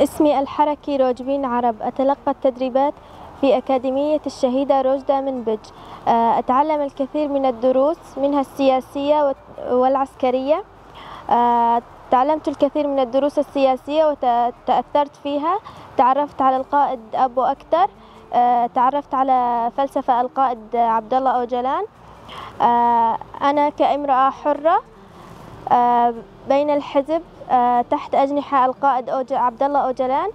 اسمي الحركي روجبين عرب، أتلقى التدريبات في أكاديمية الشهيدة روجدا منبج. أتعلم الكثير من الدروس، منها السياسية والعسكرية. تعلمت الكثير من الدروس السياسية وتأثرت فيها. تعرفت على القائد أبو أكتر، تعرفت على فلسفة القائد عبد الله أوجلان. أنا كامرأة حرة بين الحزب تحت أجنحة القائد عبد الله أوجلان،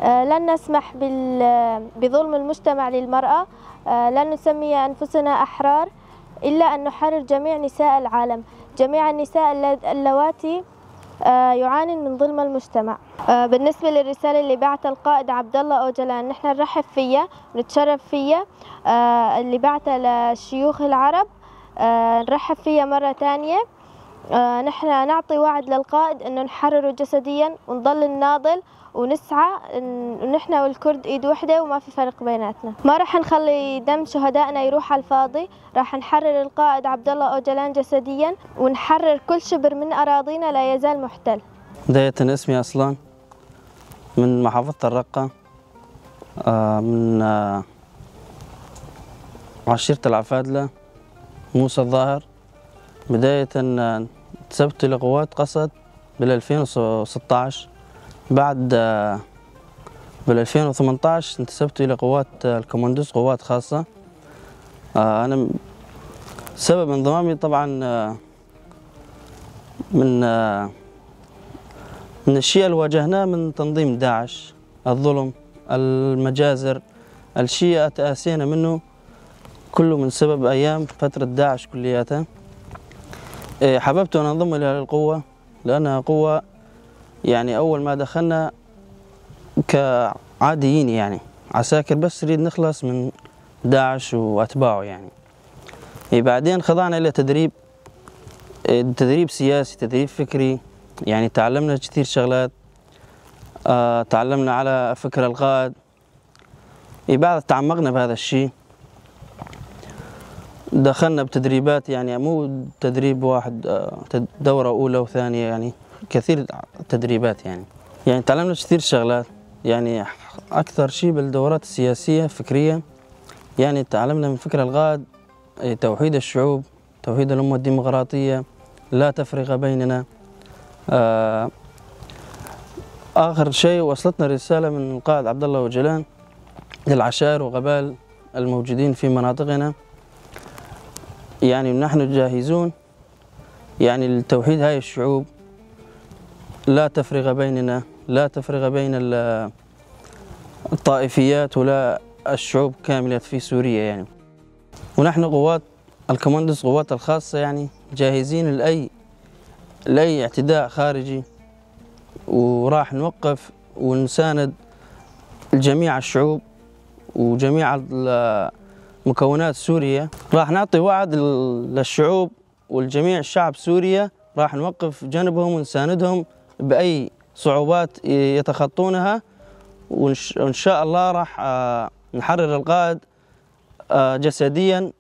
لن نسمح بظلم المجتمع للمرأة. لن نسمي أنفسنا أحرار إلا أن نحرر جميع نساء العالم، جميع النساء اللواتي يعانين من ظلم المجتمع. بالنسبة للرسالة اللي بعتها القائد عبد الله أوجلان، نحن نرحب فيها ونتشرف فيها. اللي بعتها لشيوخ العرب، نرحب فيها مرة تانية. نحن نعطي وعد للقائد إنه نحرره جسديا ونضل نناضل ونسعى، ونحن والكرد ايد وحده وما في فرق بيناتنا. ما راح نخلي دم شهدائنا يروح على الفاضي، راح نحرر القائد عبد الله أوجلان جسديا ونحرر كل شبر من أراضينا لا يزال محتل. بداية اسمي أصلان من محافظة الرقة، من عشيرة العفادلة موسى الظاهر. بداية انتسبت لقوات قسد بال2016، بعد بال2018 انتسبت إلى قوات الكوماندوز، قوات خاصة. أنا سبب انضمامي طبعا من الشيء اللي واجهناه من تنظيم داعش، الظلم، المجازر، الشيء تأسينا منه كله من سبب أيام فترة داعش كلياتها. حببت أن أنضم إلى القوة لأنها قوة، يعني أول ما دخلنا كعاديين يعني عساكر بس نريد نخلص من داعش وأتباعه يعني. بعدين خضعنا إلى تدريب، تدريب سياسي، تدريب فكري، يعني تعلمنا كثير شغلات. تعلمنا على فكر القائد. بعد تعمقنا بهذا الشيء دخلنا بتدريبات، يعني مو تدريب واحد، دورة أولى وثانية، يعني كثير تدريبات، يعني تعلمنا كثير شغلات. يعني أكثر شيء بالدورات السياسية الفكرية، يعني تعلمنا من فكر القائد توحيد الشعوب، توحيد الأمة الديمقراطية، لا تفرقة بيننا. آخر شيء وصلتنا رسالة من القائد عبد الله أوجلان للعشائر وقبائل الموجودين في مناطقنا، يعني نحن جاهزون يعني لتوحيد هاي الشعوب، لا تفرقة بيننا، لا تفرقة بين الطائفيات ولا الشعوب كاملة في سوريا يعني. ونحن قوات الكوماندوز، قوات الخاصة، يعني جاهزين لأي اعتداء خارجي، وراح نوقف ونساند جميع الشعوب وجميع مكونات سوريا. راح نعطي وعد للشعوب والجميع الشعب سوريا، راح نوقف جنبهم ونساندهم بأي صعوبات يتخطونها، وإن شاء الله راح نحرر القائد جسديا.